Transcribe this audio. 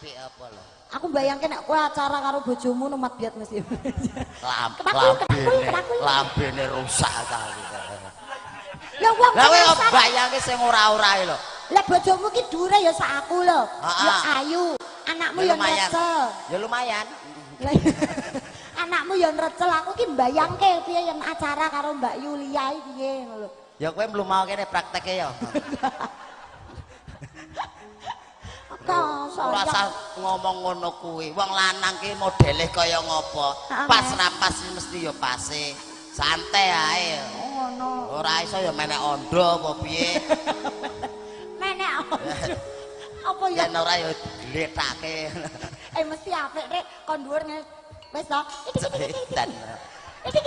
Apik apa lho? Aku bayangke nek kowe acara karo bojomu numat biat mesti. Lambene rusak ta. Lah wong lah kowe bayangke sing ora-ora lho. Lah bojomu ki dhuwure ya sak aku lho. Ya ayu, anakmu ya ngrecel. Ya lumayan. Anakmu ya ngrecel, aku ki mbayangke piye yen acara karo Mbak Yulia iki piye ngono lho. Ya kowe mlu mau kene prakteke ya. Ora usah ngomong ngono kuwi. Wong lanang ki modele kaya ngopo? Pas ra pas mesti ya pase. Santai ae. Ngono. Ora iso ya menek ondo apa piye. Menek ondo. Apa ya? Yen ora ya gletake. Eh mesti apik rek kon dhuwur wis to. Iki.